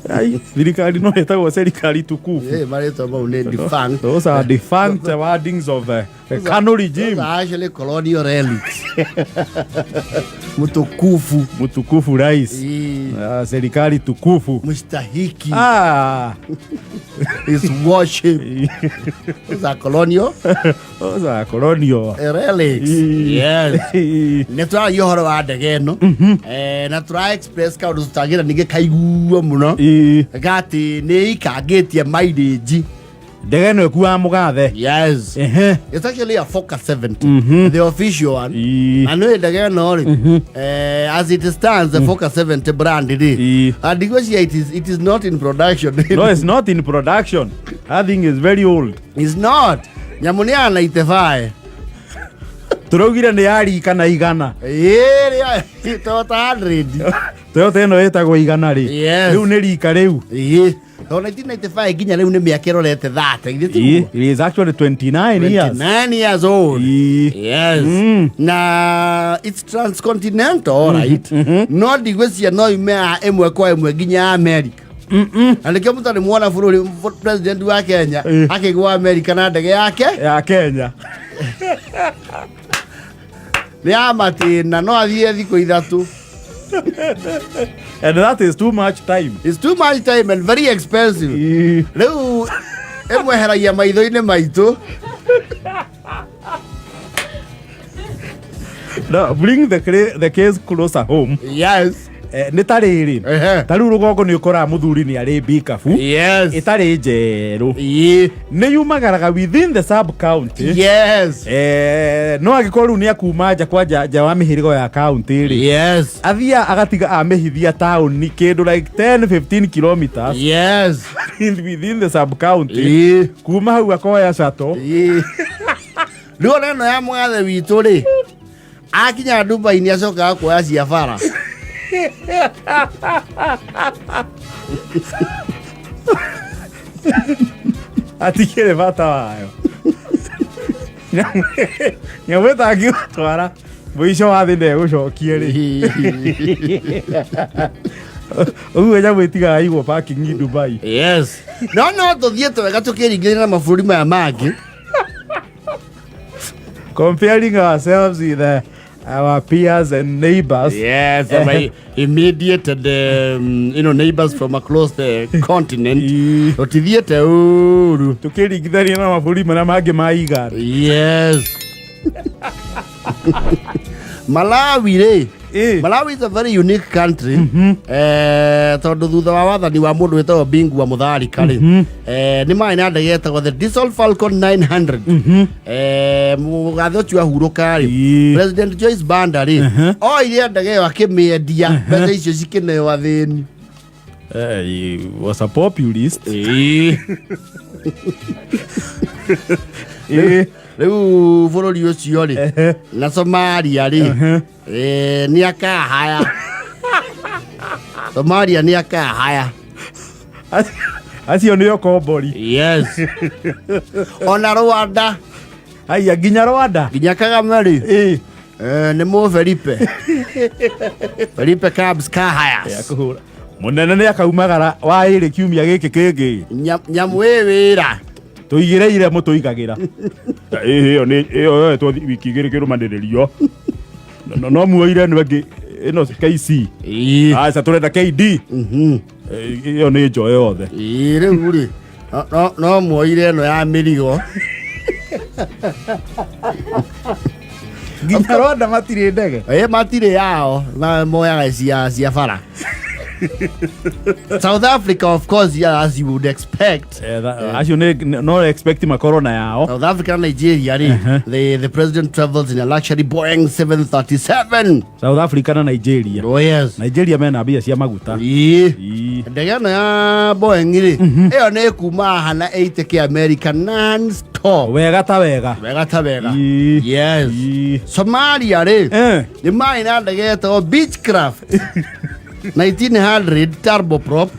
Ai, thirikari no ĩtagwo serikali tukufu. Marĩtwa mau nĩ defunct. Those are defunct wordings of the Kano regime. Those are actually colonial relics. Mtukufu. Mtukufu rais. Serikali tukufu. Mstahiki. Ah. His worship. Those are colonial. Those are colonial relics. Yes. Nĩ tũraria ũhoro wa ndege ĩno. Na tũra express kaũndũ tũtangĩra ningĩ kaiguo mũno. Gati nĩ ikangĩtie mileage. Ndege ĩno ĩkuaga mũgathe. Yes. Ehe. It's actually a Fokker 70. The official one. Na nĩ ndege ĩno rĩ, as it stands, the Fokker 70 brand rĩ. And ndigwĩciria it is not in production. No, it's not in production. That thing is very old. It's not. Nyamũ nĩ ya 95. Tũraugire nĩ ya rika na 100. Ĩĩ, Toyota 100. Toyota ĩno ĩtagwo 100 rĩ. Yes. Rĩu nĩ rika rĩu. Ĩĩ. Tondũ 1995 nginya rĩu nĩ mĩaka ĩrorete 30. Githĩ tiguo? It is actually 29 years. 29 years old. Yes. Na it's transcontinental, all right. No ndigwĩciria no ime ĩmwe kwa ĩmwe nginya America. Na nĩkĩo mũtarĩ muona bũrũri president wa Kenya akĩgwa America na ndege yake ya Kenya. Nĩ ya matĩna, no athiĩ thikũ 3. And that is too much time. It's too much time and very expensive. Rĩu ĩmweheragia maitho-inĩ maitũ. No, bring the case closer home. Yes. Nĩ ta rĩrĩ, ta rĩu rũgongo nĩ ũkoraga mũthuri nĩ arĩ mbikabu ĩtarĩ njerũ, nĩ yumagaraga within the sub county. No angĩkorwo rĩu nĩ akuma nja kwa nja wa mĩhĩrĩgo ya county rĩ, athia agatiga amĩhithia taũni kĩndũ like 10 15 kilometers within the sub county. Kuma hau akoya shuttle. Rĩu ona ĩno ya mũgathe witũ rĩ, akinya Dubai nĩ acokaga kuoya cia bara. Atikĩrĩ bata wayo. Nyamũ ĩtangĩgũtwara mũico wa thĩ ndegũcokie rĩ, ũguo nyamũ ĩtigaga igwo parking Dubai. Yes. No tũthiĩ twega tũkĩringithania na mabũrũri maya mangĩ. Comparing ourselves with our peers and neighbors. Yes, our immediate and neighbors from across the continent. Tũtithiĩte ũru. Tukĩringithania na mabũrũri marĩa mangĩ ma IGAD. Yes. Malawi rĩ, Malawi is a very unique country, tondũ thutha wa wathani wa mũndũ wĩtagwo Bingu wa Mutharika rĩ, nĩ marĩ na ndege ĩtagwo the Diesel Falcon 900. Mũgathe ũcio ahurũka rĩ, President Joyce Banda rĩ, oire ndege ĩyo akĩmĩendia, mbeca icio cikĩneo athĩni. He was a populist. Rĩu bũrũri ũcio rĩ na Somalia rĩ, nĩ akahaya. Somalia nĩ akahaya. Acio nĩo kombori. Yes, ona Rwanda. Aya, nginya Rwanda. Nginya Kagame rĩ, nĩ mũ Felipe Felipe Cabs Kahayas. Kũhũra mũnene nĩ akaumagara wa ĩrĩ kiumia gĩkĩ kĩngĩ. Nyamũ ĩ wĩra. Tũigĩrĩire mũtũigagĩra ĩyo nĩ ĩyo yoetwo wiki 2 kĩrũmanĩrĩrio. No muoire ĩno ĩngĩ ĩno KC. Aca, tũrenda KD. Ĩyo nĩ njoe yothe. Ĩĩ, rĩu rĩ, no muoire ĩno ya mĩrigo. Nginya Rwanda matirĩ ndege. Ĩ, matirĩ yao, na moyaga cia bara. South Africa, of course, yeah, as you would expect. Acio nĩ no expect makorwo na yao. South Africa na Nigeria rĩ, the president travels in a luxury Boeing 737. South Africa na Nigeria. Oh yes. Nigeria mena mbia cia maguta. Ĩĩ. Ndege ĩno ya Boeing rĩ, ĩyo nĩ kuma haha na 80 k America non stop. Wega ta wega. Wega ta wega. Yes. Somalia rĩ, nĩ marĩ na ndege ĩtagwo Beechcraft 1900 turboprop,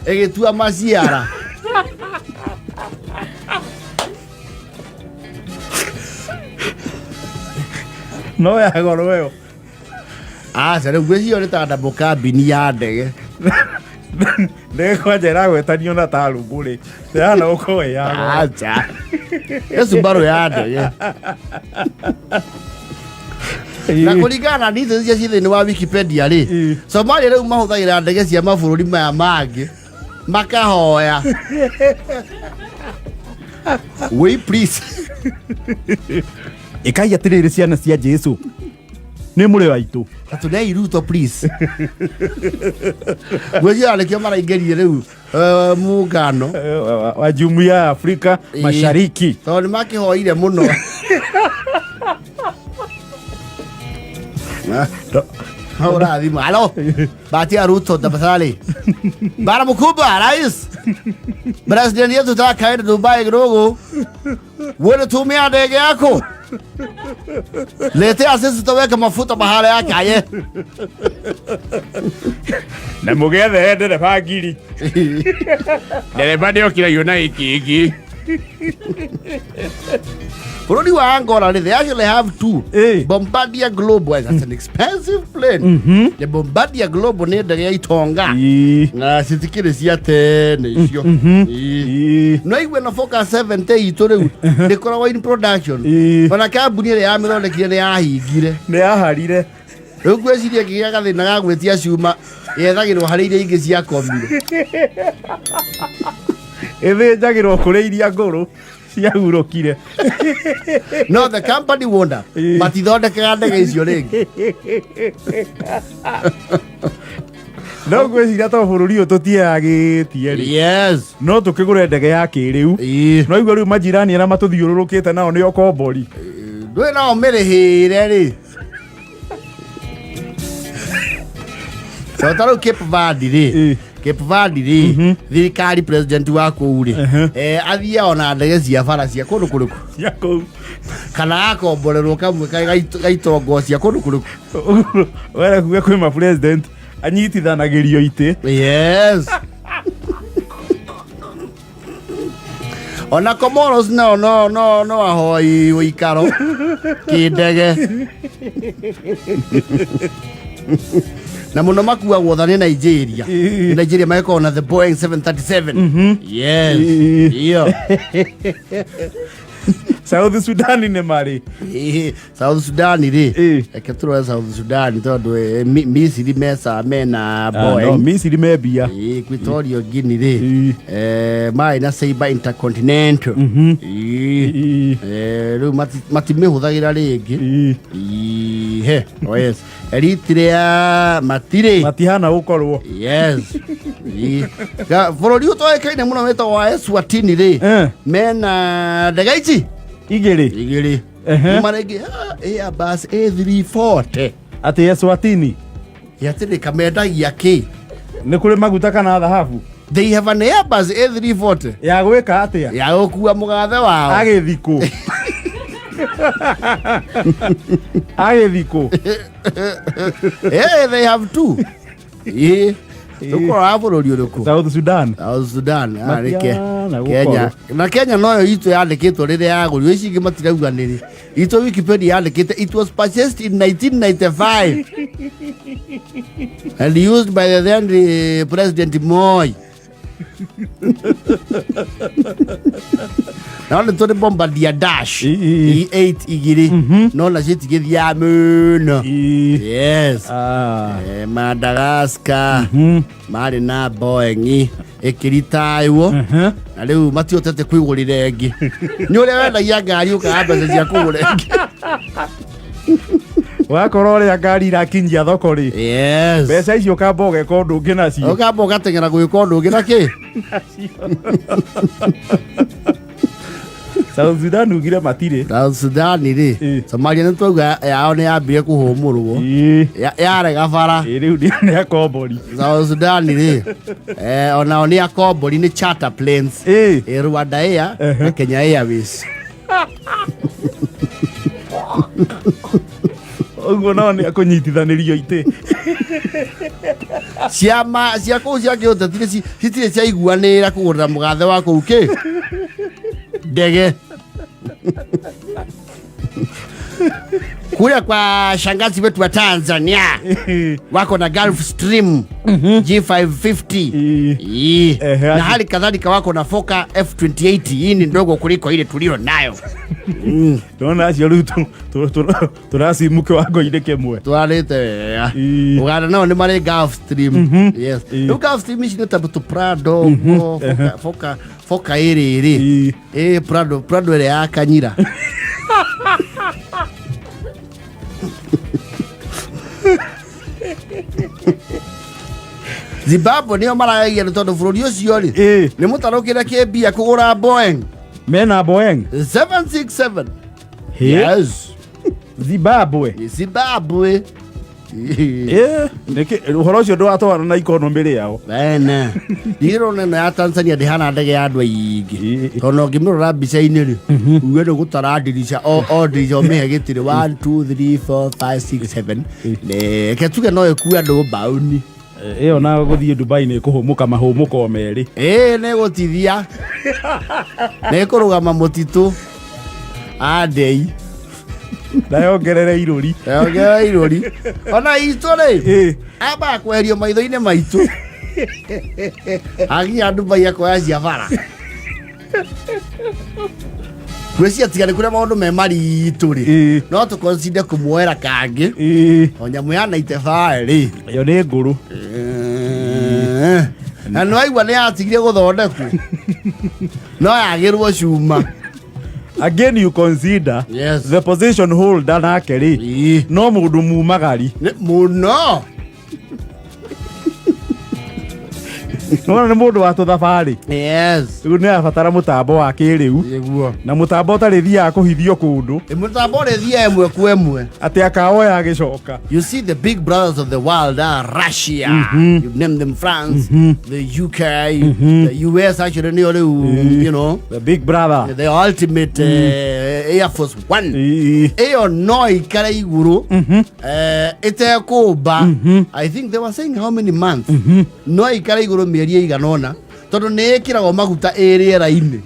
ĩgĩtua maciara. No ya goro ĩyo. Aca, rĩu ngwĩciria nĩ ta double cabin ya ndege. Ndege kwanja ĩragwetanio na tarumbu rĩ, ĩhana gũkorwo ĩ ya goro. Acha. Nĩ Subaru ya ndege. Na kũringana na details iria ciĩ thĩinĩ wa Wikipedia rĩ, Somalia rĩu mahũthagĩra ndege cia mabũrũri maya mangĩ makahoya. Wait please. Ĩkai atĩrĩrĩ ciana cia Jesu, nĩ mũrĩ waitũ. Tatunei Ruto please. Ngwĩciria nĩkĩo maraingĩrire rĩu muungano Wa jumuiya ya Afrika Mashariki. Tondũ nĩ makĩhoire mũno. Hũra thimũ. Halo. Bahati ya Ruto tafadhali. Bana mkubwa rais. President yetu taka aende Dubai kidogo. Wewe tumia ndege yako. Letea sisi tutaweka mafuta mahala yake aye. Na mũgethere ndereba ngiri. Ndereba nĩokiragio na ikingi. Bũrũri wa Angola rĩ, they actually have two. Bombardier Global, that's an expensive plane. The Bombardier Global nĩ ndege ya itonga. Na citikĩrĩ cia tene icio. No igue na Focus 70 itũ rĩu ndĩkoragwo in production. Ona kambuni ĩrĩa yamĩthondekire nĩ yahingire. Nĩ yaharire. Rĩu ngwĩciria kĩgĩa gathĩna ga gwĩtia cuma yethagĩrwo harĩ iria ingĩ ciakomire. Ĩthĩnjagĩrwo kũrĩ iria ngũrũ ciahurũkire. No the company wonder matithondekaga ndege icio rĩngĩ. No ngwĩciria to bũrũri ũyũ tũtiagĩtie rĩ. Yes. No tũkĩgũre ndege ya kĩrĩu. No igua rĩu majirani arĩa matũthiũrũrũkĩte nao nĩ okombori. Ndũĩ no ũmĩrĩhĩre rĩ. So ta rĩu Cape Verde rĩ. Cape Verde rĩ, thirikari president wa kũu rĩ, athiaga ona ndege cia bara cia kũndũ kũrĩkũ? Cia kũu. Kana akomborerwo kamwe gaitongo cia kũndũ kũrĩkũ? Wera kuga kwĩ ma president anyitithanagĩrio itĩ. Yes. Ona Comoros no no no no ahoi ũikaro kĩndege na mũno makuagwo tha nĩ Nigeria. Nĩ Nigeria magĩkorwo na the Boeing 737. Yes. Iyo. South Sudan nĩ marĩ. South Sudan rĩ, reke tũrore South Sudan tondũ Misiri mesa mena Ah, no, Boeing. Misiri me mbia. Equatorial Guinea rĩ, marĩ na Sabre Intercontinental. Rĩu matimĩhũthagĩra rĩngĩ. He, oh yes. Eritrea matirĩ. Matihana gũkorwo. Yes. Bũrũri ũtoĩkaine mũno wĩtagwo wa Eswatini rĩ, mena ndege ici igĩrĩ. Igĩrĩ. Kuma rĩngĩ Airbus A340. Atĩ Eswatini. Yatĩrĩ kamendagia kĩ? Nĩ kũrĩ maguta kana thahabu? They have an Airbus A340. Ya gwĩka atĩa? Ya gũkua mũgathe wao. Agĩthikũ. Agĩthikũ. Eh, they have two. Ĩĩ. Tũkũrora bũrũri ũrĩkũ? South Sudan. South Sudan. Ah, nĩ Matiana Kenya. gũkorwo. Na Kenya noyo itũ yandĩkĩtwo rĩrĩa yagũrirwo, ici ingĩ matirauga nĩrĩ. Itũ Wikipedia yandĩkĩte it was purchased in 1995 and used by the then President Moi. No nĩ tũrĩ Bombardier Dash E8 igĩrĩ no nacio itigĩthiaga mũno. Yes. Madagascar marĩ na Boeing ĩkĩritaywo na rĩu matihotete kwĩgũrĩra ĩngĩ. Nĩ ũrĩa wendagia ngari ũkaga mbeca cia kũgũra ĩngĩ. Wakorwo ũrĩa ngari irakinyia thoko rĩ. Yes. Mbeca icio ũkamba ũgeka ũndũ ũngĩ nacio. Ũkamba ũgateng'era gwĩka ũndũ ũngĩ na kĩ? South Sudan ugire matirĩ. South Sudan rĩ, Somalia nĩ twauga yao nĩ yambire kũhũmũrwo. Yarega bara. Rĩu nĩ akombori. South Sudan rĩ, onao nĩ akombori, nĩ charter planes. Rwanda Air na Kenya Airways. Ũguo nao nĩ akũnyitithanĩrio itĩ. Ciama cia kũu cia kĩũteti nĩ citirĩ ciaiguanĩra kũgũrĩra mũgathe wa kũu kĩ ndege. Kule kwa shangazi wetu wa Tanzania wako na Gulf Stream G550. Ii. Na hali kadhalika wako na Fokker F28. Hii ni ndogo kuliko ile tulio nayo. Ndona acio rĩu tũracimu kĩwango-inĩ kĩmwe. Twarĩte wega. Uganda nao nĩ marĩ Gulf Stream. Yes. Rĩu Gulf Stream ici nĩ ta tũ Prado ũguo, Fokker Fokker ĩrĩ ĩrĩ. Ĩ Prado ĩrĩa ya Kanyira. Zimbabwe nĩo maragegia nĩ tondũ bũrũri ũcio rĩ nĩ mũtarũkĩre kĩmbia kũgũra Boeing Mena Boeing 767. Hĩ? Yes. Zimbabwe. Zimbabwe. Nĩkĩ ũhoro ũcio ndũratwarana na ikonomĩ rĩao? Bene. Ndirona ĩno ya Tanzania ndĩhana ndege ya andũ aingĩ. Tondũ ũngĩmĩrora mbica-inĩ rĩ, uge nĩ gũtara ndirica, o ndirica ũmĩhe gĩtirĩ 1 2 3 4 5 6 7. Reke tuge no ĩkue andũ mbaũni. Ĩyo na gũthiĩ Dubai nĩ kũhũmũka mahũmũko o merĩ. Ĩĩ nĩ gũtithia. Nĩ kũrũgama mũtitũ. Andei. Na yongerere irũri. Yongerere irũri. Ona itũ rĩ. Ambaga kweherio maitho-inĩ maitũ. Aginya Dubai akoya cia bara. Gwĩciria tiga nĩ kũrĩa maũndũ me maritũ rĩ. No tũkonside kũmuoera kangĩ. O nyamũ ya 95 rĩ. Ĩyo nĩ ngũrũ. Na nĩ waigua nĩ yatigire gũthondekwo. No yagĩrwo cuma. Again you consider Yes. the position holder nake rĩ no mũndũ mumagari. Mũno. Nĩwona nĩ mũndũ wa tũthabarĩ. Yes. Rĩu nĩ arabatara mũtambo wa kĩrĩu. Nĩguo. Na mũtambo ũtarĩ thiaga kũhithio kũndũ. Mũtambo ũrĩ thiaga ĩmwe kwa ĩmwe. Atĩ akawoya agĩcoka. You see the big brothers of the world are Russia. You name them France, the UK, the US actually nĩo rĩu, you know. The big brother. The ultimate Air Force One. Ĩyo no ikare igũrũ ĩtekũmba. I think they were saying how many months. No ikare igũrũ mĩeri ĩigana ũna tondũ nĩ ĩkĩragwo maguta ĩ rĩera-inĩ.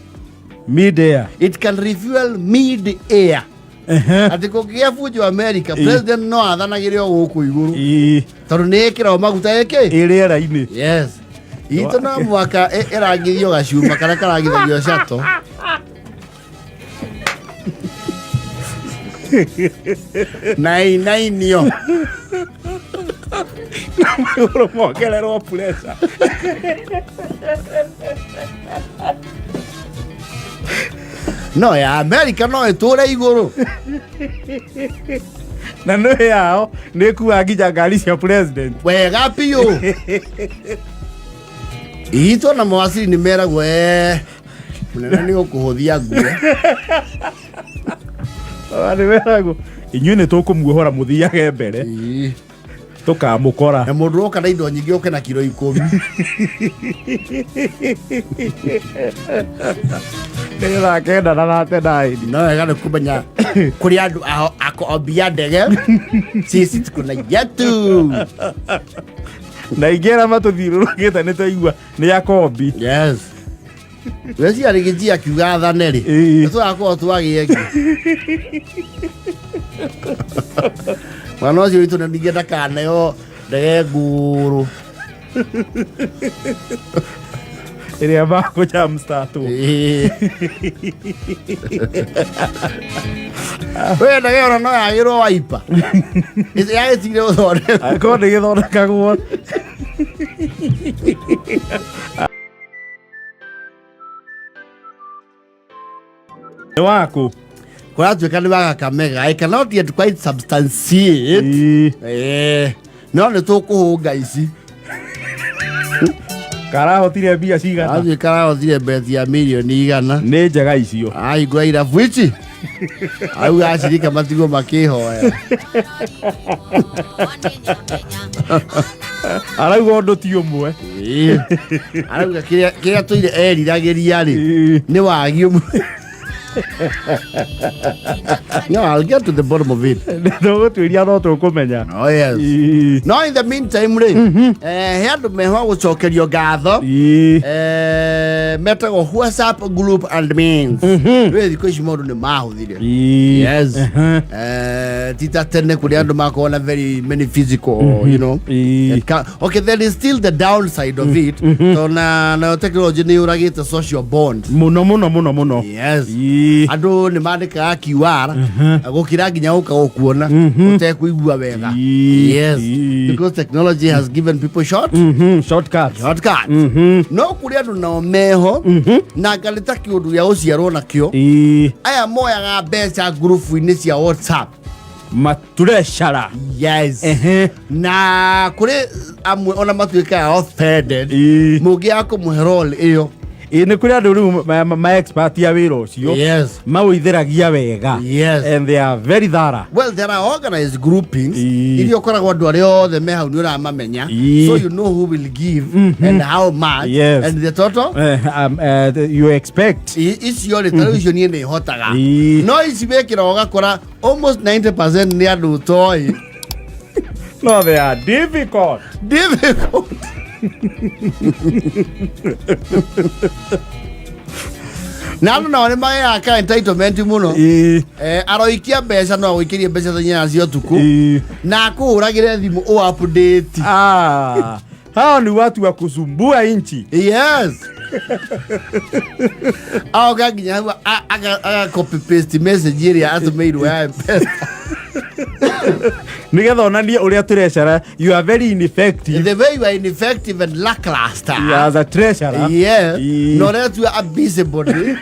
Mid air. It can refuel mid air. Atĩ kũngĩgĩa bunjo America, president no athanagĩre o gũkũ igũrũ. Tondũ nĩ ĩkĩragwo maguta ĩkĩ? Ĩ rĩera-inĩ. Yes. Itũ no mwaka ĩrangithio gacuma karĩa karangithagio cato. Na inainio. Igũrũ mongererwo pressure. No ya America no ĩtũre igũrũ. Na nĩ yao nĩ ĩkuaga nginya ngari cia president. Wega biũ. Itũ na mawaciri nĩ meragwo mũnene nĩ ũkũhũthia nguo. Nĩ meragwo inyuĩ nĩ tũkũmuohora mũthiage mbere. Tũkamũkora. Na mũndũ oka na indo nyingĩ oke na kiro 10. Nĩgetha kenda na thate nine. No wega nĩ kũmenya kũrĩ andũ ao akombia ndege. Sisi tuko na yetu. Na ingĩ arĩa matũthiũrũrũkĩte nĩ twaigua nĩ akombi. Yes. Weciria rĩgĩthiĩ akiuga athane rĩ. Nĩ tũgakorwo twagĩa ĩngĩ. Mwana ũcio witũ nĩ ningĩ ndakaneo ndege ngũrũ. Ĩrĩa makũjamstatwo. We ndege ona no yagĩrwo waipa. Yagĩtigire gũthondekwo. Angĩkorwo nĩ gĩthondekagwo. Nĩ waku? Kũratuĩka nĩ wa Kakamega. I cannot yet quite substantiate. No nĩ tũkũhũnga ici. Karahotire mbia cigana? Athiĩ karahotire mbeti ya mirioni 100. Nĩ njega icio. Ahingũra irabu ici. Auga acirika matigwo makĩhoya. Arauga ũndũ ti ũmwe. Arauga kĩrĩa tũire eriragĩria rĩ, nĩ wagi ũmwe. No, I'll get to the bottom of it. Tũgũtuĩria no tũkũmenya. Oh yes. No, in the meantime rĩ, he andũ meho gũcokerio ngatho. Metagwo WhatsApp group admins. Rĩu thikũ ici maũndũ nĩ mahũthire. Yes. Ti ta tene kũrĩa andũ makoragwo na very many physical. Okay, there is still the downside of it. Tondũ nayo technology nĩ yũragĩte social bond. Mũno mũno mũno mũno. Yes. Andũ nĩ mandĩkaga QR gũkĩra nginya gũka gũkuona ũtekũigua wega. Yes. Because technology has given people short Shortcuts. Shortcut. No kũrĩ andũ nao meho na anga nĩ ta kĩũndũ gĩa gũciarwo nakĩo. Aya moyaga mbeca ngurubu-inĩ cia WhatsApp. Maturecara. Yes. Na kũrĩ amwe ona matuĩkaga offended mũngĩaga kũmũhe role ĩyo. Ĩ, nĩ kũrĩ andũ rĩu ma expert ya wĩra ũcio. Mawĩithĩragia wega. And they are very thorough. Well, there are organized groupings iria ũkoragwo andũ arĩa othe me hau nĩ ũramamenya. So you know who will give and how much and the total. You expect. Icio rĩ, tarĩu icio niĩ nĩ hotaga. No ici wĩkĩra ũgakora almost 90% nĩ andũ ũtoĩ. No, they are difficult. Difficult. Na andũ nao nĩ magĩaga ka entitlement mũno. Aroikia mbeca no agũikĩrie mbeca thaa 8 cia ũtukũ na akũhũragĩre thimũ ũ update. Ah, hao ni watu wa kusumbua inchi. Yes. Aoka nginya hau aga copy paste message ĩrĩa atũmĩirwo ya M-Pesa. Nigetha onanie ũrĩa treasurer, you are very ineffective. The way you are ineffective and lackluster. Yeah, as a treasurer. No ũretua a busybody.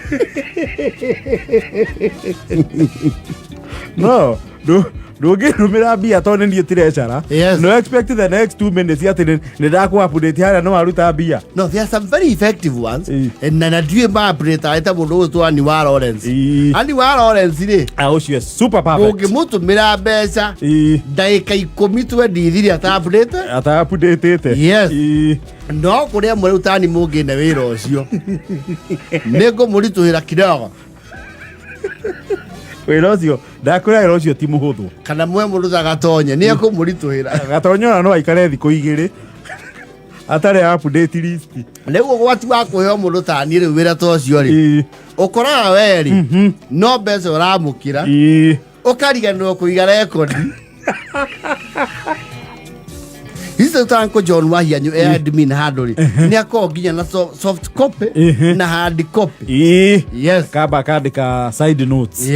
No, ndũngĩrũmĩra mbia tondũ nĩ niĩ treasurer. No expect the next 2 minutes atĩ nĩ ndakũ update harĩa no waruta mbia. No, there are some very effective ones. Na ndiũĩ ma update ta mũndũ ũgwĩtwo Annie wa Lawrence. Annie wa Lawrence rĩ, Ah, ũcio super perfect. ũngĩmũtũmĩra mbeca ndagĩka 10 twendithire ata update. Ata updatĩte. Yes. No kũrĩ amwe rĩu tani mũngĩne wĩra ũcio nĩ ngũmũritũhĩra kidogo. Wĩra ũcio ndakwĩra wĩra ũcio ti mũhũthũ. Kana mwe mũndũ ta Gatonye nĩ ekũmũritũhĩra. Gatonye ona no aikare thikũ 2 atarĩ update list. Rĩu ũgwati wa kũheo mũndũ ta niĩ rĩu wĩra ta ũcio rĩ, ũkoraga we rĩ no mbeca ũramũkĩra, ũkariganĩrwo kũiga rekondi icio. Ta Uncle John Wahianyũ e admin handũ rĩ, nĩ akoragwo nginya na soft copy na hard copy. Yes. Kamba akandĩka side notes.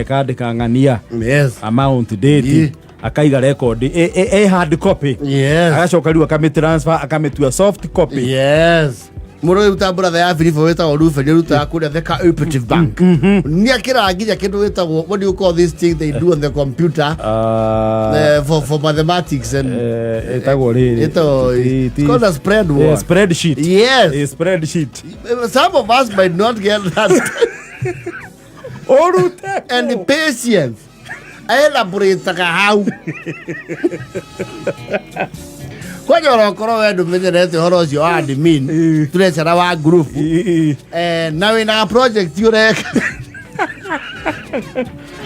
Kandĩka ng'ania, amount, date, akaiga record e hard copy. Agacoka rĩu akamĩ transfer akamĩtua soft copy. Yes, mũndũ ũyũ ta brother ya Filipo wĩtagwo Ruben ũrutaga kũrĩa the Cooperative Bank nĩ akĩraga nginya kĩndũ gĩtagwo, what do you call this thing they do on the computer for mathematics and ĩtagwo rĩrĩ? Ĩtagwo, it's called a spread what? Spreadsheet. Yes. Spreadsheet. Some of us might not get that. Ũrute And the patience elaborataga hau kwanja ona ũkorwo we ndũmenyerete ũhoro ũcio wa admin treasurer wa group, na wĩna project ũreka.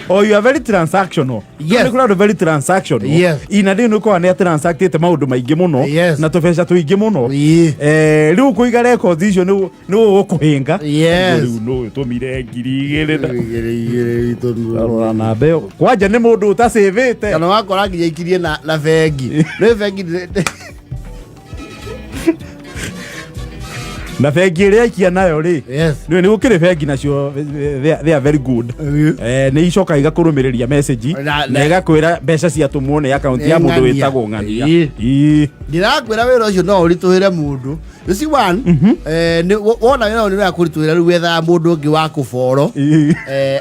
Oh, you are very transactional. Yes. Nĩ kũrĩ andũ very transactional. Ina ndĩ nĩ ũkoragwo nĩ atransactĩte maũndũ maingĩ mũno na tũbeca tũingĩ mũno. Rĩu kũiga records icio nĩ ũgũkũhĩnga. Rĩu nũ ũtũmire 2000 na rora namba ĩyo kwanja nĩ mũndũ ũtacĩvĩte. Kana wakora nginya ikirie na bengi nĩ bengi Na bengi ĩrĩa aikia nayo rĩ, nĩ gũkĩrĩ bengi nacio they are very good. Nĩ icokaga igakũrũmĩrĩria message na ĩgakwĩra mbeca ciatũmwo nĩ akaunti ya mũndũ Ng'ania. wĩtagwo ng'ania. Ndĩrakwĩra wĩra ũcio no ũritũhĩre mũndũ. You see one, wona wĩra ũyũ nĩ ũrakũritũhĩra, rĩu wethaga mũndũ ũngĩ wa kũboro.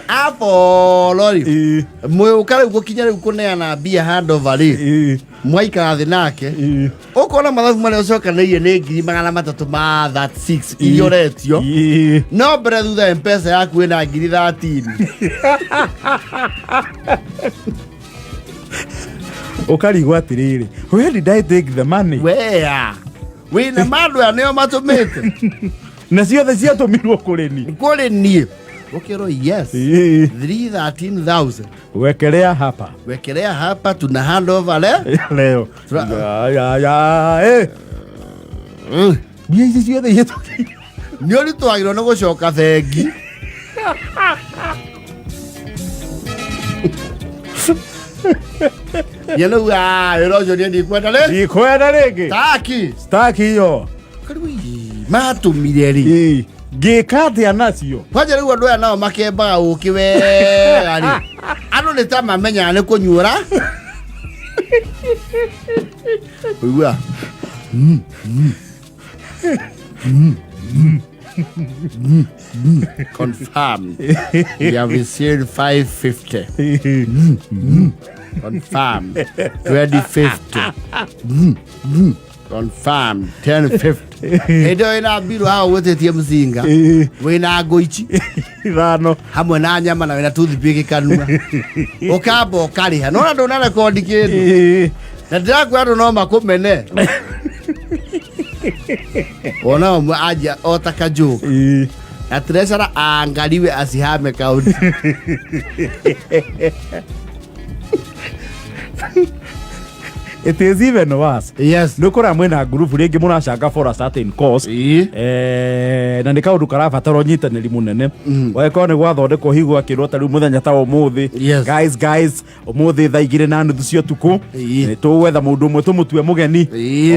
Aboro rĩ, mwĩũka rĩu gũkinya rĩu kũneana mbia handover rĩ, mwaikara thĩ nake, ũkona mathabu marĩa ũcokanĩirie nĩ 336 iria ũretio, no mbere thutha Mpesa yaku ĩna ngiri 13. Ũkarigwo atĩrĩrĩ, where did I take the money? Wea wĩna mandũ aya nĩo matũmĩte. Na ciothe ciatũmirwo kũrĩ ni. Kũrĩ niĩ. Ũkĩrwo yes. 313,000. Wekelea hapa. Wekelea hapa, tuna hand over le. Leo. Ya, ya, ya, eh. Mbia ici ciothe ihĩtũkĩire. Nĩ ũritũhagĩrwo nĩ gũcoka bengi. Ye rĩu wĩra ũcio niĩ ndikwenda rĩ. Ndikwenda rĩngĩ. Taki. Staki hiyo. Karibu ii, matũmire rĩ. Ĩĩ. Ngĩka atĩa nacio? Kwanja rĩu andũ aya nao makembaga ũkĩ wega rĩ. Andũ nĩ ta mamenyaga nĩ kũnyuĩra. Ũigua? Confirmed. We have received 550. Confirmed. 2050. Confirmed. 1050. Hĩndĩ ĩyo wĩna mbirũ haha ũgwĩtĩtie mũcinga. Wĩna ngũici Ithano. Hamwe na nyama na wĩna toothpick kanua. Ũkamba ũkarĩha. Nona ndũna rekondi kĩndũ. Na ndĩrakwĩra andũ no makũmene. Wona ũmwe anjia o ta kajoke. Na treasurer aangaliwe asihame kaunti. It is even worse. Yes. Nä å koraga mwä ngurubu rĩngĩ mũracanga for a certain cause. Na nä kaå ndå karabatara å nyitanä ri må nene, wagäkorwo nä gwathondekwo higo akä rwo ta rä u må thenya ta å må thä. Guys, guys, å må thä 2:30 cia å tukå nä tå gwetha må ndå å mwe tå må tue må geni.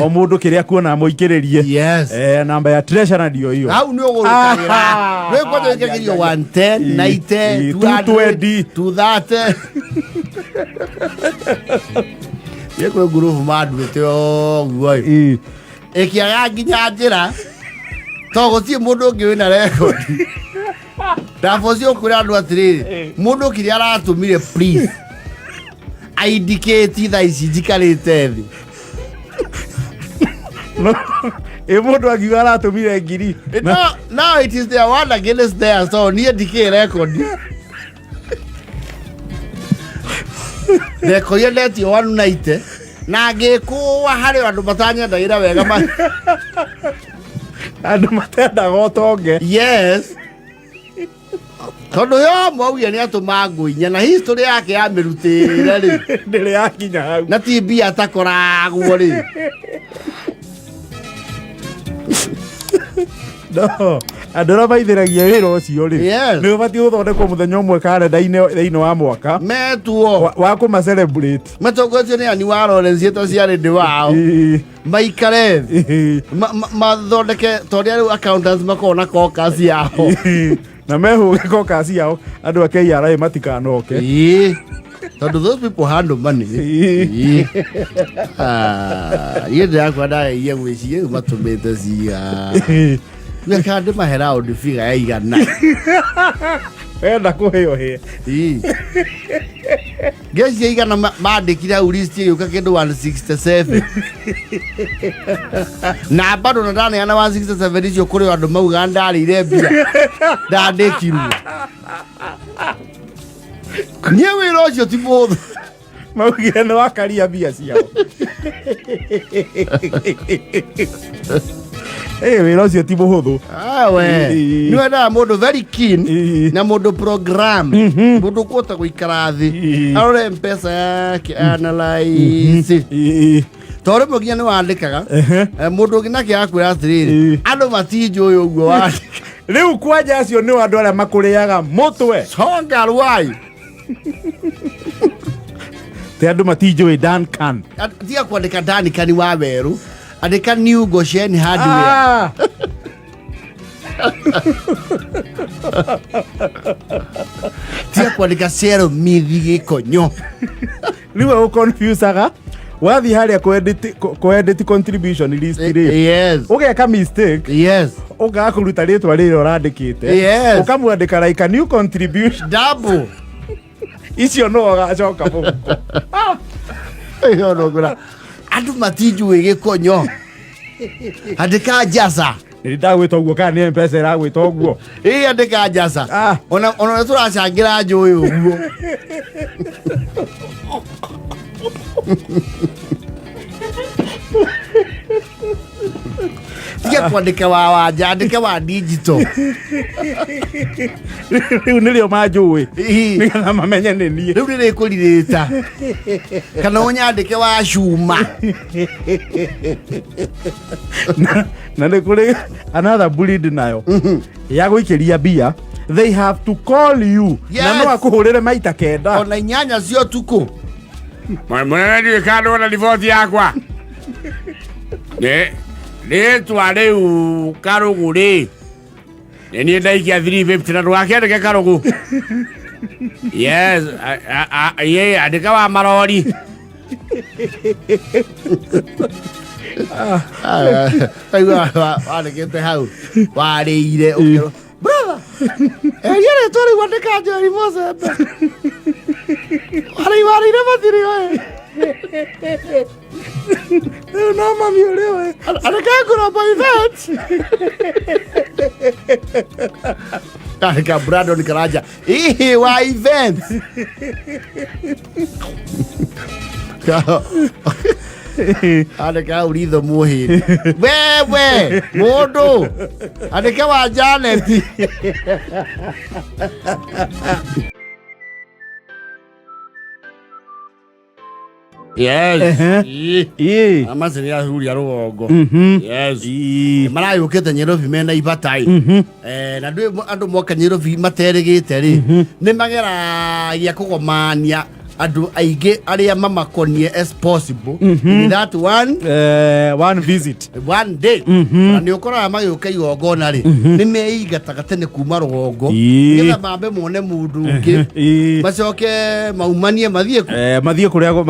O må ndå kä rä a kuona må ikä rä rie. Namba ya treasurer ndio hiyo. Hau nĩ ũgũrũkagĩra. Rĩu kwanja wĩkagĩrio 110, 90, 200, 220. 230. Nĩ kwĩ ngurubu manduĩte ũguo ĩ. Ĩkĩaga nginya njĩra to gũtirĩ mũndũ ũngĩ wĩna rekondi. Ndabu ũcio ũkwĩra andũ atĩrĩrĩ, mũndũ kĩrĩa aratũmire, please aindicate thaa ici njikarĩte thĩ. No, ĩ mũndũ angiuga aratũmire ngiri. No, now it is their word against theirs, so niĩ ndikĩrĩ rekondi. Ndekorire ndetio 190 na ngĩkũa harĩ andũ matanyendagĩra wega Andũ matendaga ũtonge. Yes, tondũ yo mwaugire nĩ atũma ngũ inya na history yake yamĩrutĩre rĩ. Ndĩrĩ yakinya hau. Na ti mbia atakoragwo rĩ. No andũ arĩa maithĩragia wĩra ũcio rĩ, nĩ ũbatiĩ gũthondekwo mũthenya ũmwe karenda-inĩ thĩinĩ wa mwaka metuo wa kũma celebrate. Matongoretio nĩ ani wa Lawrence ciĩtwo ciarĩ ndĩ wao. Maikare thĩ. Mathondeke ta ũrĩa rĩu accountants makoragwo na caucus yao. Na mehũge caucus yao andũ a KRA matikanoke. Ĩĩ. Tondũ those people handle money. Ĩĩ. Ah, niĩ ndĩrakua ndageria gwĩciria rĩu matũmĩte ciga kana ndĩmahe round figure ya 100. Wenda kũhĩo hĩe. Ĩĩ. Ngeciria 100 mandĩkire hau list ĩgĩũka kĩndũ 167 na bado na ndaneana 167 icio kũrĩ andũ maugaga ndarĩire mbia ndandĩkirwo niĩ wĩra ũcio ti mũhũthũ. Maugire nĩ wakaria mbia ciao. Ĩ, wĩra ũcio ti mũhũthũ. Ah, we. Nĩ wendaga mũndũ very keen na mũndũ program, mũndũ ũkũhota gũikara thĩ arore mpesa yake, analyze, tondũ rĩmwe nginya nĩ wandĩkaga. Mũndũ ũngĩ nake akwĩra atĩrĩrĩ, andũ matinjũĩ ũguo wandĩka. Rĩu kwanja acio nĩ andũ arĩa makũrĩaga mũtwe. Songa rwai. Te andũ matinjũĩ Duncan. Tiga kwandĩka Danikani wa werũ, andĩka New Goshen Hardware. Ah! Tiga kwandĩka Sero Mithi Gĩkonyo. Rĩu ũconfusaga wathiĩ harĩa kũ edit contribution list rĩ, ũgeka mistake, ũkaga kũruta rĩtwa rĩrĩa ũrandĩkĩte, ũkamwandĩka like a new contribution. Double. Icio no ũgacoka mũhuko. Ĩyo no ngũra andũ matinjũĩ Gĩkonyo, andĩka Njasa. Nĩ ndagwĩta ũguo kana nĩ Mpesa ĩragwĩta ũguo? Ĩ, andĩka Njasa. Ah. Ona ũrĩa tũracangĩra njũĩ ũguo. Tiga. Atige kwandĩka wa wanja, andĩke wa digital. Rĩu nĩrĩo manjũĩ. Ĩĩ. Nĩgetha mamenye nĩ niĩ. Rĩu rĩrĩkũrirĩta. Kana ũnyandĩke wa cuma. Na nĩ kũrĩ another breed nayo ya gũikĩria mbia, they have to call you na Yes. no akũhũrĩre maita 9. Ona 8 cia ũtukũ. Mũnene ndiũĩ kana ndwona riboti yakwa. Nĩ rĩtwa rĩu Karũgũ rĩ. Nĩ niĩ ndaikia 350 na ndũgakĩandĩke Karũgũ. Yes, ye andĩka wa marori. Aigua wandĩkĩte hau warĩire ũkĩrwo brother eria rĩtwa rĩu andĩka Njeri Mũcembe warĩi warĩire matirĩ oĩ. Rĩu no mami ũrĩ we. Andĩka Nguramba event, andĩka Brandon Karanja ihi wa event. Andĩka Uritho Mũhĩndi wewe mũndũ andĩke wa Janet. Yes. Ehe. Ii. Ĩĩ. Amaci nĩ ahuria rũgongo. Yes. Ĩĩ. Marayũkĩte Nyairobi mena ibatai. Na ndũ andũ moka Nyairobi materĩgĩte rĩ, nĩ mageragia kũgomania andũ aingĩ arĩa mamakonie as possible in that one One visit. One day. Na nĩ ũkoraga magĩũka igongona rĩ, nĩ meingataga tene kuma rũgongo nĩgetha mambe mone mũndũ ũngĩ, macoke maumanie mathiĩ ku. Mathiĩ kũrĩa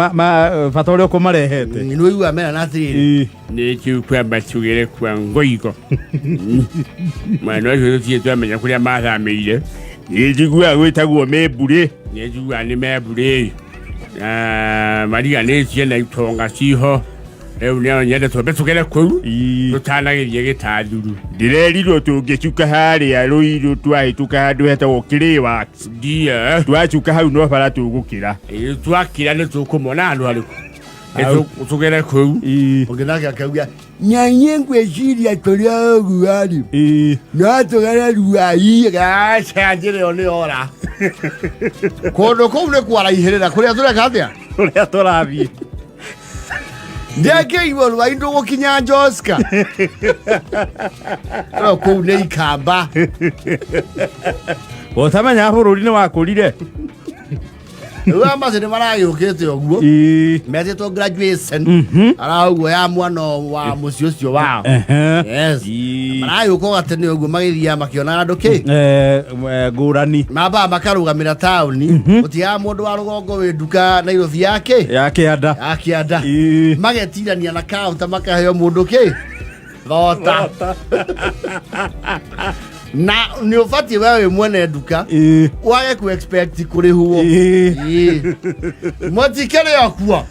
bata ũrĩa ũkũmarehete. Nĩ ũiguaga mera na atĩrĩrĩ. Nĩ kĩu kwamba tugere kwa ngoigo. Mwena ũcio tũtirĩ twamenya kũrĩa mathamĩire. Nĩ njiguaga gwĩtagwo memburĩ. Nĩ njiguaga nĩ memburĩ. Na mariganĩtie na itonga ciho. Rĩu nĩ nyende twambe tũgere kũu tũtanagĩthiĩ gĩtathuru. Ndĩrerirwo tũngĩcuka harĩa rũirũ twahĩtũka handũ hetagwo Kĩrĩwa. Ndiyo. Twacuka hau no bara tũgũkĩra. Ĩ, twakira nĩ tũkũmona handũ harĩkũ. Nĩ tũgere kũu. Ũngĩ nake akauga nyanye ngwĩciria tũrĩa ũguo-rĩ no tũgere ruai gaca njĩra ĩyo nĩ ora kũndũ kũu nĩ kwaraihĩrĩra kũrĩa tũreka atĩa. Kũrĩa tũrathiĩ. Ndĩakĩigua ruai ndũgũkinya Joska no kũu nĩ ikamba. Ũtamenya bũrũri nĩ wakũrire. Rĩu amaci nĩ maragĩũkĩte ũguo metĩtwo graduation arauguo ya mwana wa mũciĩ ũcio wao. Yes. Maragĩũka gatene ũguo magĩthiaga makĩonaga andũ kĩ. Ngũrani. Mambaga makarũgamĩra taũni, gũtigaga mũndũ wa rũgongo wĩ nduka Nairobi yake ya kĩanda. Ya kĩanda. Magetirania na kaunta makaheo mũndũ kĩ thota na nĩ ũbatiĩ we wĩ mwene nduka wage ku expect kũrĩhwo. Ĩĩ. Mũtikĩrĩ o kuo.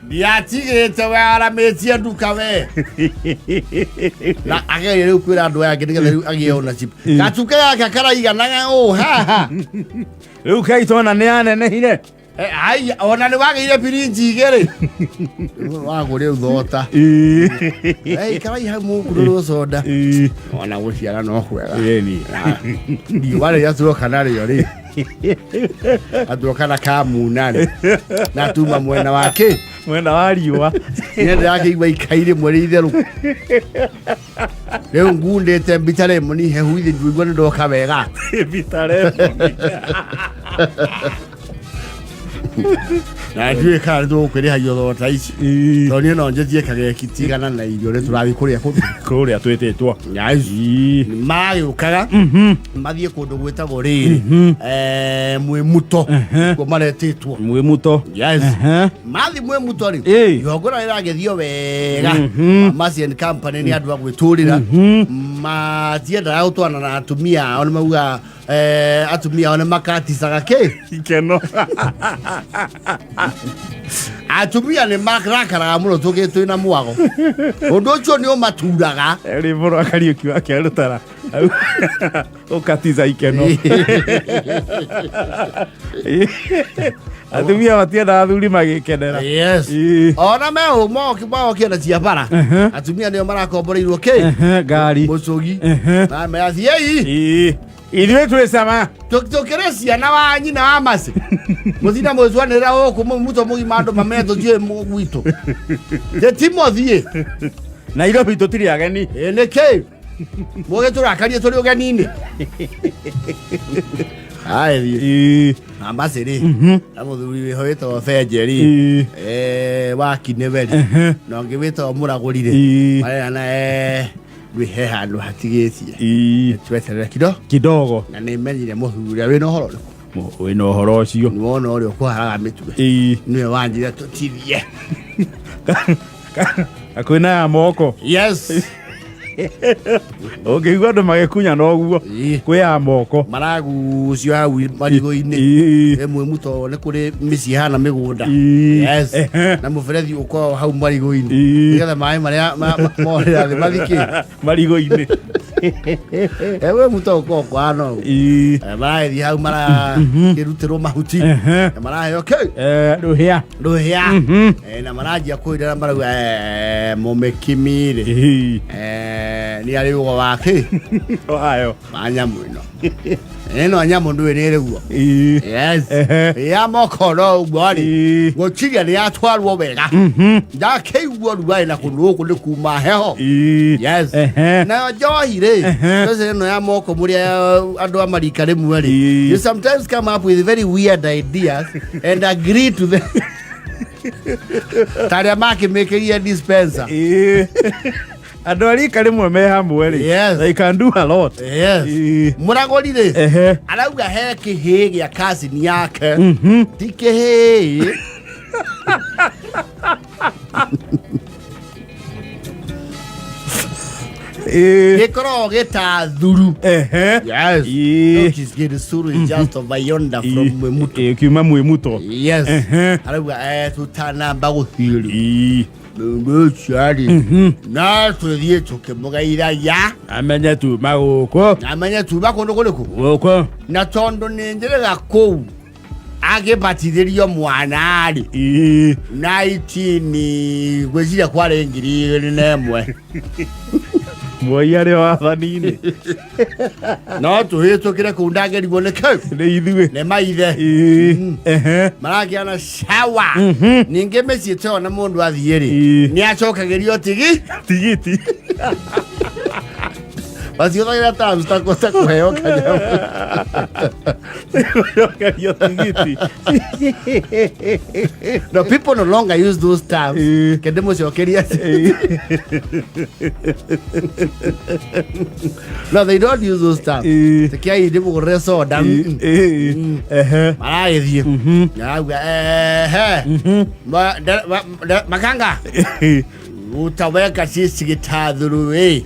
Ndiatigĩte we aramĩtie nduka we na agerie rĩu kwĩra andũ aya angĩ nĩgetha rĩu agĩe ownership gatuka gaka karaiganaga ũũ haha. Rĩu kaitona nĩ anenehire. Ai, ona nĩ wagĩire birinji 2 wagũrĩ thota. Ikarai hau mũkurũrwo soda. Ona gũciara no kwega. Ĩni. Riũa rĩrĩa tuoka narĩo rĩ atuoka na kamuna rĩ na tuma mwena wa kĩ. Mwena wa riũa. Nĩ ndĩrakĩigua ikai rĩmwe rĩ itherũ rĩu ngundĩte mbita lemoni hehu ithi ndũigua nĩ ndoka wega. Mbita lemoni. Na ndiũĩ kana nĩ tũgũkwĩrĩhagio thota ici tondũ niĩ no njĩtie kageki tigana na irio nĩ tũrathiĩ kũrĩa kũndũ kũrĩa twĩtĩtwo. Maragĩũkaga mathiĩ kũndũ gwĩtagwo rĩrĩ Mwĩmuto kuo maretĩtwo. Mwĩmuto. Yes. Mathiĩ Mwĩmuto rĩ, igongona rĩragĩthio wega. Mercy and Company nĩ andũ a gwĩtũrĩra, matiendaga gũtwarana na atumia ao, nĩ maugaga atumia ao nĩ makaticaga kĩ. Ikeno. Atumia nĩ marakaraga mũno tũgĩ twĩna mwago, ũndũ ũcio nĩ ũmaturaga. Rĩmbo rwa Kariũki wa Kĩarũtara. Ũkatiza ikeno. Atumia matiendaga athuri magĩkenera. Yes. Ona me moki moki na cia bara, atumia nĩo marakomboreirwo kĩ? Ngari. Mũcũgi na meathiei. Ithuĩ twĩ cama. Tũkĩrĩ ciana wa nyina wa maci mũthina mũcwanĩrĩra gũkũ mũto mũgima andũ mamenye tũtiũĩ gwitũ tĩtimothiĩ. Nairobi tũtirĩ ageni. Ĩ nĩkĩ mũgĩtũrakarie tũrĩ ũgeni-inĩ? Aĩ thiĩ. Na maci rĩ, na mũthuri wĩho wĩtagwo Benjeri, wa Kineweri, na ũngĩ wĩtagwo Mũragũri rĩ, marerana rĩ he handũ hatigĩtie, tweterere kido kidogo. Na nĩ menyire mũthuri ũrĩa wĩna ũhoro ũrĩkũ. Wĩna ũhoro ũcio. Nĩ wona ũrĩa ũkũharaga mĩtwe, nĩwe wanjĩra tũtithie. Kwĩna ya moko. Yes. Ũngĩigua andũ magĩkunya noguo, kwĩ ya moko. Maragucio hau marigũ-inĩ. Ĩmwe mũto nĩ kũrĩ mĩciĩ hana mĩgũnda. Yes. Na mũberethi ũkoragwo hau marigũ-inĩ, nĩgetha maĩ marĩa morĩra thĩ mathikĩ marigũ-inĩ. Ewe mũto ũkoragwo kwana ũguo. Maragĩthiĩ hau marakĩrutĩrwo mahuti na maraheo kĩ? Rũhĩa. Rũhĩa. Na maranjia kũira marauga mũmĩkimiri nĩ arĩ ũgo wake wayo wa nyamũ ĩno ĩno nyamũ ndũĩ nĩ ĩrĩguo. Yes. Ya moko no ũguo rĩ, gũtiria nĩ yatwarwo wega, ndakĩigua rugarĩ na kũndũ gũkũ nĩ kuma heho. Yes. Nayo njohi rĩ, especially ĩno ya moko, mũrĩa andũ a marika rĩmwe rĩ, you sometimes come up with very weird ideas and agree to them, ta arĩa makĩmĩkĩrie dispenser. Andũ a rika rĩmwe me hamwe rĩ, they can do a lot. Yes. Mũragũri rĩ, arauga he kĩhĩĩ gĩa cousin yake, ti kĩhĩĩ. Gĩkoragwo gĩtathuru. Yes. Notice gĩthuru is just over yonder from Mwimuto. Kiuma Mwimuto. Yes. Arauga tũtanamba gũthiĩ rĩ, mũndũ ũcio rĩ, no tũthiĩ tũkĩmũgeithagia, amenye tuma gũkũ, amenye tuma kũndũ kũrĩkũ. Gũkũ. Na tondũ nĩ njĩrĩga kũu agĩbatithĩrio mwana rĩ, 19 ngwĩciria kwarĩ 2001. Mwai arĩ wathani-inĩ. No tũhĩtũkĩre kũu ndangĩrigwo nĩ kĩu. Nĩ ithuĩ. Nĩ maithe. Marakĩana cawa. Ningĩ mĩciĩ ta ĩyo na mũndũ athiĩ rĩ, nĩ acokagĩrio tigi. Tigiti. Maciũthagĩra terms ta ta kũheo kanyamũ. Gũcokerio tigiti. No, people no longer use those terms. Kende mũcokerie. No, they don't use those terms. Tekiai ndĩmũgũrĩre soda. Maragĩthiĩ narauga ehe makanga utaweka sisi gĩtathuru ĩ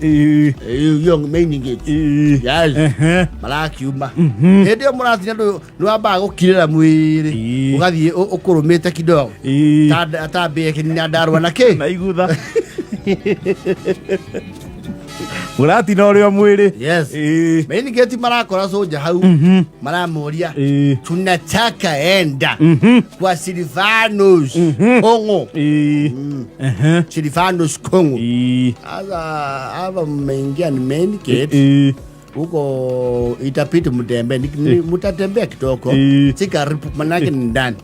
iyo main gate. Yes. Marakiuma hĩndĩ ĩyo mũratina nĩ wambaga gũkirĩra mwĩrĩ, ũgathiĩ ũkũrũmĩte kidogo ta mbĩe kĩnina ndarwa na kĩ. Na igutha mũratina ũrĩ o mwĩrĩ. Yes. Main gate marakora soja hau, maramũria, "Tunataka enda kwa Silvanus Kongo." Silvanus Kongo. Sasa hapa mmeingia ni main gate. Huko itapiti mtembee, mtatembea kidogo, si karibu manake ni ndani.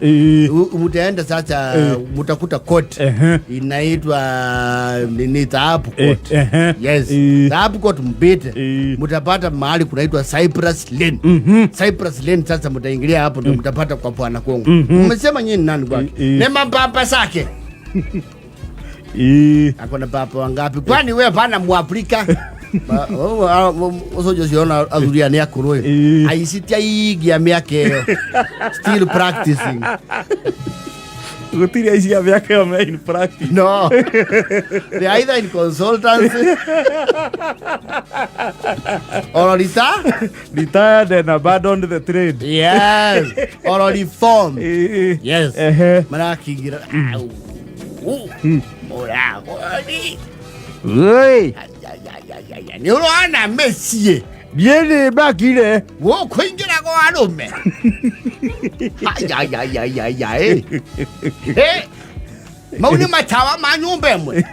Mtaenda sasa mtakuta court inaitwa nini, Taabu Court. Yes. Taabu Court mpite, mtapata mahali kunaitwa Cypress Lane. Cypress Lane sasa mtaingilia hapo ndio mtapata kwa Bwana Kongo. Mmesema nyinyi nani kwake? Ni mapapa zake. Ako na papa wangapi? Kwani wewe pana Mwafrika? Ũcio ũciona athuri aya nĩ akũrũ ĩ, aici ti aingĩ a mĩaka ĩyo still practicing. Gũtirĩ aici a mĩaka ĩyo me in practice. No, they are either in consultancy or retired and abandoned the trade. Yes, or reform. Yes. Marakingira mũragũri. Oi. Nĩ ũrona mĩciĩ Niĩ nĩ mbakire. Gũkũ ingĩragwo arũme. Ayayayayaya. Mau nĩ matawa ma nyũmba ĩmwe.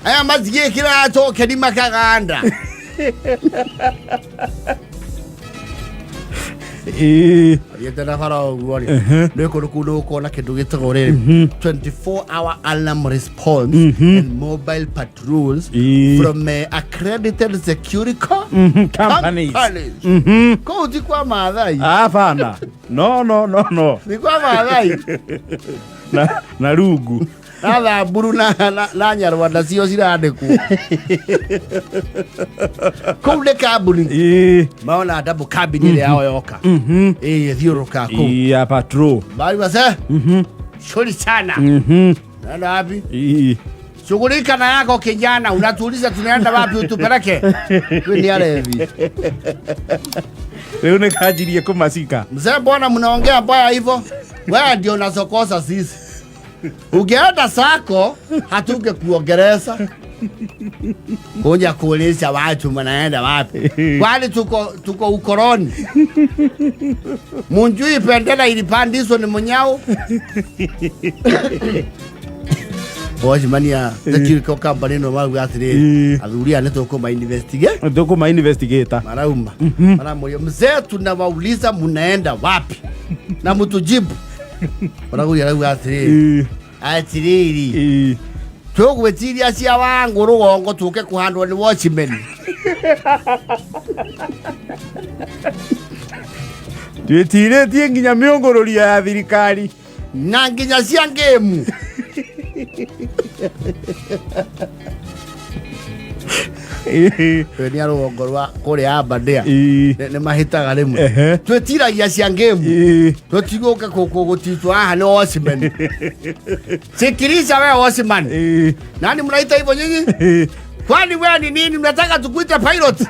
Aya matigĩkĩraga tokeni makaganda. Ĩĩ. Thiĩte na bara ũguo rĩ, nĩ kũndũ kũu nĩ ũkuona kĩndũ gĩtagwo rĩrĩ 24 hour alarm response and mobile patrols from accredited security Companies. companies. Kũu ti kwa Maathai. Hapana. No, no, no, no. Ti kwa Maathai. Na rungu. Na Thamburu na Nyarwanda cio cirandĩkwo. Kũu nĩ kambuni. Maona double cabin ĩrĩa yao yoka. Ĩĩ ĩthiũrũrũkaga kũu. Ya patrol. Bali wase. Shuri sana. Naenda wapi? Shughulika na yako kijana, unatuuliza tunaenda wapi utupeleke? Wewe ni alevi. Rĩu nĩ kanjirie kũmacika. Mzee, mbona mnaongea mbaya hivyo? Wewe ndio unasokosa sisi. Ungeenda sako hatunge kuongereza. Kuja kuuliza watu mnaenda wapi? Kwani tuko ukoloni. Munjui bendera ilipandishwa ni munyao. Wacemania security company no mauga atiriri athuri aya nĩ tũkũma investigate. Tũkũma investigate. Marauma. Maramuria mzee, tunawauliza munaenda wapi na mtujibu. Maraguria arauga atiriri atiriri tũgwĩtiria cia wangu rũgongo tũke kũhandwo nĩ watchman. Twĩtirĩtie nginya mĩũngũrũrio ya thirikari na nginya cia ngĩmu. Nĩ rũgongo rwa kũrĩa Aberdare. Nĩ mahĩtaga rĩmwe. Twĩtiragia cia ngĩmu. Tũtigũka gũtitwo haha nĩ watchman. Sikiliza wewe watchman. Nani mnaita hivyo nyinyi? Kwani wewe ni nini? Mnataka tukuite pilot?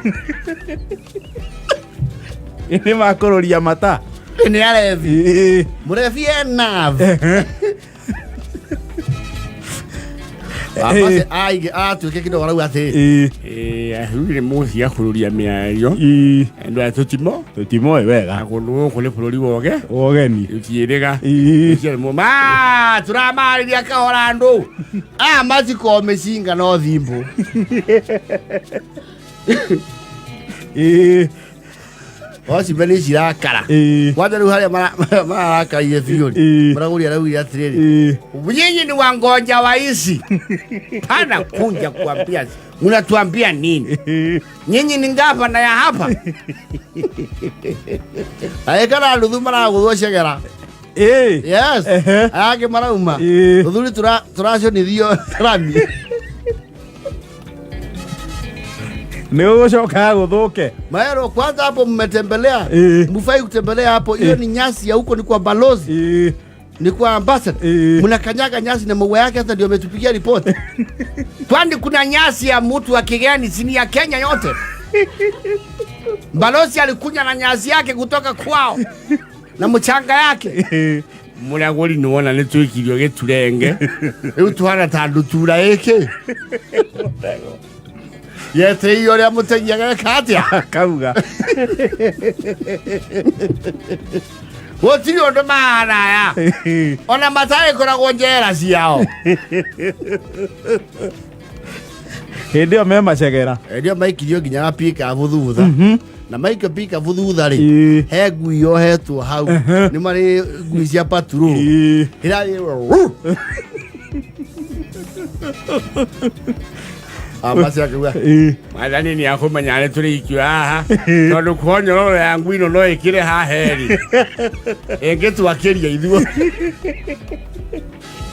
Nĩ makũrũria mata. Nĩ arevi. Mũrebi e nerve. Aige atuĩke kidogo arauga atĩrĩrĩ. Athuri nĩ mũgũtiga kũrũria mĩario. Andũ aya tũtimo. Tũtimoĩ wega. Na kũndũ gũkũ nĩ bũrũri woge. Wogeni. Tũtiĩrĩga. Ma, tũramarĩria kahora andũ. Aya matikoo mĩcinga no thimbũ. Watchman cirakara. Kwanza rĩu harĩa mararakarire biũ rĩ, mũragũri araugire atĩrĩrĩ, nyinyi ni wangonja wa ici. Pana kunja kuambia. Unatuambia nini? Nyinyi ni gavana ya hapa. Aekara nuthu maragũthwo cegera. Yes. Aya marauma. Ũthuri tũraconithio rami. Nĩ ũgũcoka gũthũke. Maero kwanza hapo mmetembelea. Mufai kutembelea hapo. Hiyo ni nyasi ya huko, ni kwa balozi. Ni kwa ambassador. Mnakanyaga nyasi na maua yake, hata ndio ametupigia ripoti. Kwani kuna nyasi ya mtu wa kigeni, si ni ya Kenya yote? Balozi alikunya na nyasi yake kutoka kwao na mchanga yake. Mũragũri nĩ wona nĩ twĩkirio gĩturenge. Rĩu twana ta ndutura ĩkĩ. Yeteire ũrĩa mũtegi ageka atĩa? Akauga. Gũtirĩ ũndũ mahana aya. Ona matagĩkoragwo njera ciao. Hĩndĩ ĩyo me macegera. Hĩndĩ ĩyo maikirio nginya na pikabu thutha. Na maikio pikabu thutha rĩ, he ngui yohetwo hau. Nĩ marĩ ngui cia patrol. Ĩrathiĩ Ambaci akiuga. Mwathani nĩ akũmenya nĩ tũrĩ ikio haha. Tondũ kwa nyororo ya ngui ĩno no ĩkĩre haha ĩrĩ. Ĩngĩtwakĩria ithuĩ.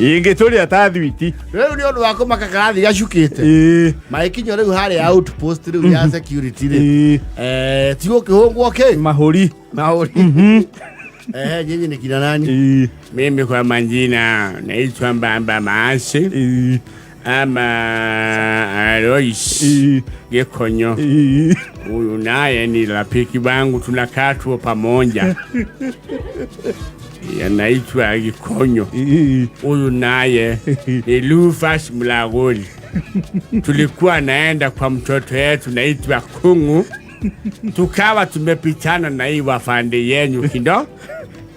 Ĩngĩtũrĩa ta thwiti. Rĩu nĩ ũndũ wa kũmaka karathi gacukĩte. Magĩkinyio rĩu harĩa outpost rĩu ya security rĩ. Ti gũkĩhũngwo kĩ? Mahũri. Mahũri. Nyinyi ni kina nani? Mimi kwa majina naitwa Mbamba Maasi. Ama Alois Gikonyo. Huyu naye ni rafiki wangu, tunakaa tu pamoja. Anaitwa Gikonyo. Huyu naye ni Rufus Mlagoli. Tulikuwa naenda kwa mtoto yetu naitwa Kungu. Tukawa tumepitana na hii wafande yenyu kido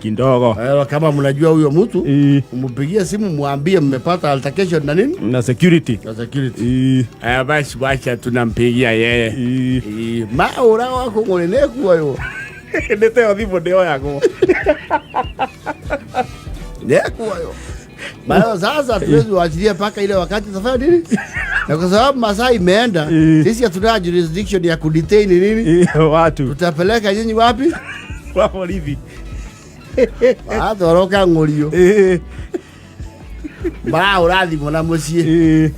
Kidogo. Eh, kama mnajua huyo mtu mpigie simu mwambie mmepata altercation na nini Na security. Na security. Eh, basi wacha tunampigia yeye. Maura wako ngore nekuoywo. Nĩ teo thimũ ndĩoyagwo. Nekuoywo. Maana sasa tuwezi waachilia mpaka ile wakati tafanya nini? Na kwa sababu masaa imeenda, sisi hatuna jurisdiction ya kudetain nini? Watu. Tutapeleka nyinyi wapi? Kwa borithi. Atoroka ng'ũrio. Marahũra thimũ na mũciĩ.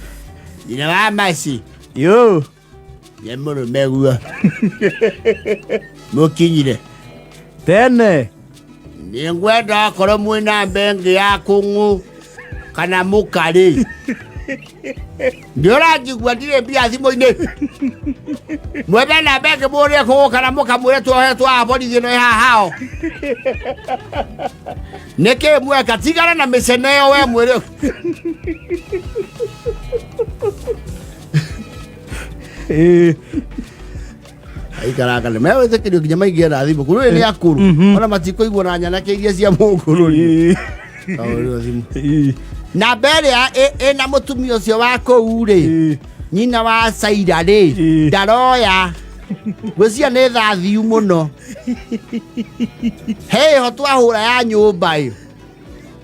Nyina wa Mercy. Yo. Nĩ mũrũme guo. Mũkinyire. Tene. Nĩ ngwenda akorwo mwĩna mbengi ya kũng'ũ kana mũkarĩ. Nĩ ũranjigua ndirĩ mbia thimũ-inĩ. Mwethe na mbengi mũrĩe kũng'ũ kana mũkamwĩre tuohe twa borithi ĩno ĩ haha hao. Nĩkĩ mweka tigana na mĩcene ĩyo we mwĩrĩ. Aikaranga nĩ mewĩtĩkĩrio nginya maingĩre na thimũ kũrĩ nĩ akũrũ ona matikũigua na nyanake iria cia mũkũrũ thimũ namba ĩrĩa ĩna mũtumia ũcio wa kũu rĩ nyina wa Saira rĩ ndaroya ngwĩciria nĩ thathiu mũno heho twahũra ya nyũmba ĩyo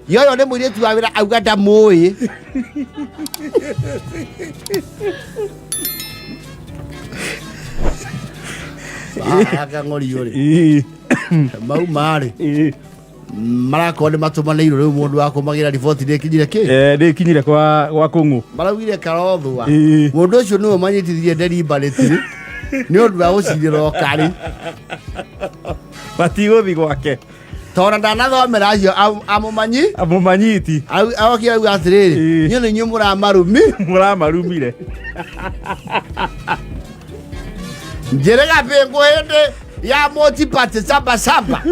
yoyo nĩ mũirĩtu wa wĩra auga ndamũĩ. Baraka ng'orio rĩ mau marĩ marakorwo nĩ matũmanĩirwo rĩu mũndũ wa kũmagĩra riboti nĩ ĩkinyire kĩ. Nĩ ĩkinyire kwa kũng'ũ. Maraugire Karothwa mũndũ ũcio nĩwe manyitithirie deliberately nĩ ũndũ wa gũcirĩra ũkarĩ. Matigũthi gwake. Tondũ ndanathomera acio amũmanyi amũmanyiti aokire auga atĩrĩrĩ inyuĩ nĩ inyuĩ mũramarumi mũramarumire. Njĩrĩga bĩngũ hĩndĩ ya multi-party saba saba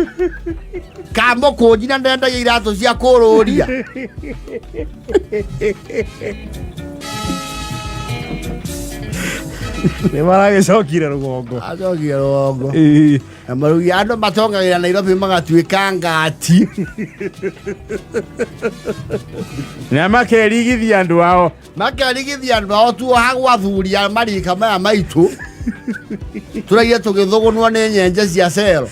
ka mũkũnji na ndendagia iratũ cia kũrũria. Nĩ maragĩcokire rũgongo. Acokire rũgongo. Na marugi andũ matongagĩra Nairobi magatuĩka ngati. Na makerigithia andũ ao. Makerigithia andũ ao tuohagwo athuri a marika maya maitũ. Tũraire tũgĩthũgũnwo nĩ nyenje cia cero.